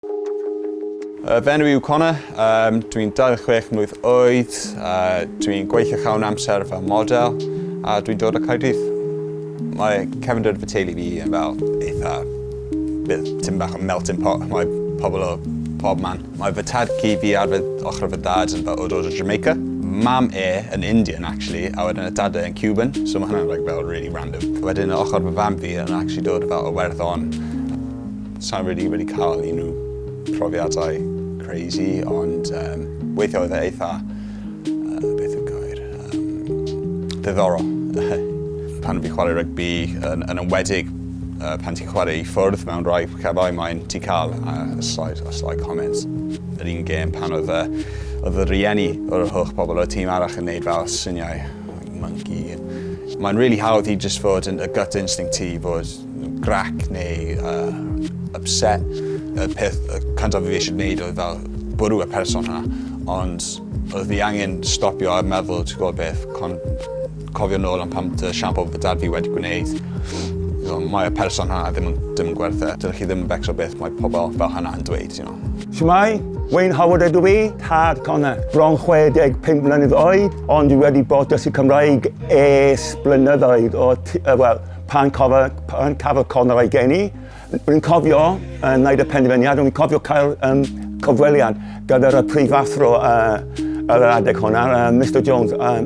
Fy enw i yw Connor, um, dwi'n 26 mlwydd oed, dwi'n gweithio llawn amser fel model a dwi'n dod o Caerdydd. Mae cefndir fy teulu fi yn fel eitha bit, tipyn bach o melting pot, mae pobl o pob man. Mae fy tad cu fi ar fy ochr fy dad yn fel o dod o Jamaica. Mam e yn Indian actually, a wedyn y dad e yn Cuban, so mae hwnna'n like, fel really random. Wedyn y ochr fy fam fi yn actually dod fel o Werddon. Sa'n really wedi cael unrhyw profiadau crazy, ond um, weithiau oedd e eitha, beth yw'r gair, ddiddorol. Pan fi chwarae rygbi, yn, yn enwedig pan ti'n chwarae i ffwrdd mewn rhai cefau, mae'n ti'n cael slight, a slight comments. Yr un gêm pan oedd, oedd y rieni o'r holl pobl o'r tîm arall yn neud fel syniau like monkey. Mae'n really hawdd i just fod yn y gut instinct ti fod grac neu upset. Y peth cyntaf fi eisiau gwneud oedd fel bwrw y person hwnna, ond oedd fi angen stopio a meddwl, ti'n gwybod beth, con, cofio nôl am pam dy siampl fy dad fi wedi gwneud. You know, mae y person hwnna ddim yn, ddim yn gwerth e. Dydych chi ddim yn becso beth mae pobl fel hynna yn dweud, you know. Shwmae, Wayne Howard ydw i, tad Connor. Bron 65 mlynedd oed, ond dwi wedi bod dysgu Cymraeg ers blynyddoedd o, wel, Pan cafodd, pan cafodd Connor ei geni, rwy'n cofio wneud y penderfyniad, rwy'n cofio cael um, cyfweliad gyda'r prifathro ar yr adeg hwnna, Mr Jones. A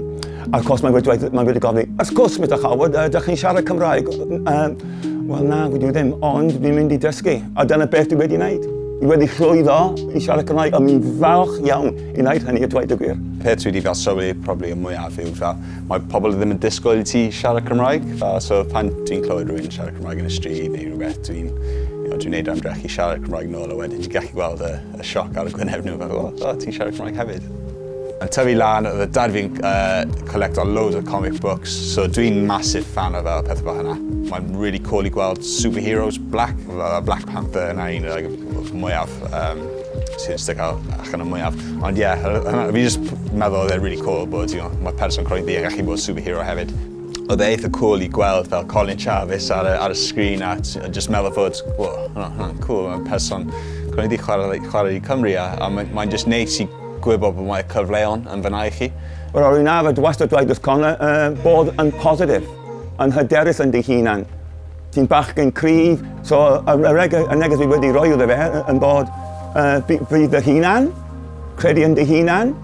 of course, mae wedi, dweud, mae wedi gofyn, wrth gwrs, Mr Howard, ydych chi'n siarad Cymraeg? Wel na, dwi ddim, ond dwi'n mynd i dysgu. A dyna beth dwi wedi wneud. Dwi wedi llwyddo i siarad Cymraeg, a mi'n falch iawn i wneud hynny, a dweud y gwir. Peth dwi wedi fel sylwi probably y mwyaf yw fel Mae pobl ddim yn disgwyl i ti siarad Cymraeg. Fel, so pan dwi'n clywed rhywun siarad Cymraeg yn y stryd neu rhywbeth, dwi'n you know, dwi'n neud ymdrech i siarad Cymraeg nôl a wedyn ti'n gallu gweld y, y sioc ar y gwyneb nhw fel, oh, oh ti'n siarad Cymraeg hefyd. Yn tyfu lan, oedd y dad fi'n collecto loads o comic books, so dwi'n massive fan o fel pethau fel hynna. Mae'n really cool i gweld superheroes black, fel Black Panther yna un o'r like, mwyaf um, sy'n stick out allan y mwyaf. Ond ie, yeah, fi just meddwl oedd e'n really cool bod, you know, mae person croen ddu yn gallu bod superhero hefyd. Oedd e eitha cool i gweld fel Colin Charvis ar y, ar y sgrin a just meddwl fod, wow, hwnna'n cool, mae'n person croen ddu chwarae, chwarae i Cymru a, a mae'n mae just neis i gwybod bod mae cyfleon yn fyna i chi. Wel, rwy'n arfer wastad dweud wrth Connor bod yn positif, yn hyderus yn dy hunan. Ti'n bachgen cryf, so y, y, y, y neges fi wedi rhoi iddo fe yn bod bydd dy hunan, credu yn dy hunan,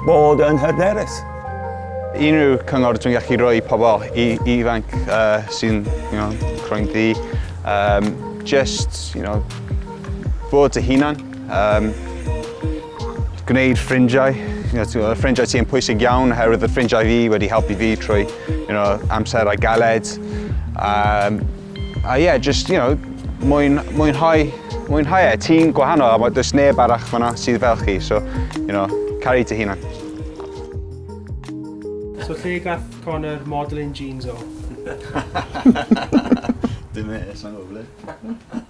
bod yn hyderus. Unrhyw cyngor dwi'n gallu rhoi i pobl i, ifanc sy'n you know, croen ddu, just, you know, bod dy hunan, gwneud ffrindiau. You know, ffrindiau ti yn pwysig iawn, oherwydd y ffrindiau fi wedi helpu fi trwy you know, amser a galed. A yeah, just, you know, mwyn, mwynhau, mwynhau e. Ti'n gwahanol, a does neb arall fyna sydd fel chi, so, you know, caru dy hunan. So lle gath Connor modelling jeans o? Dim e, sa'n gwybod ble.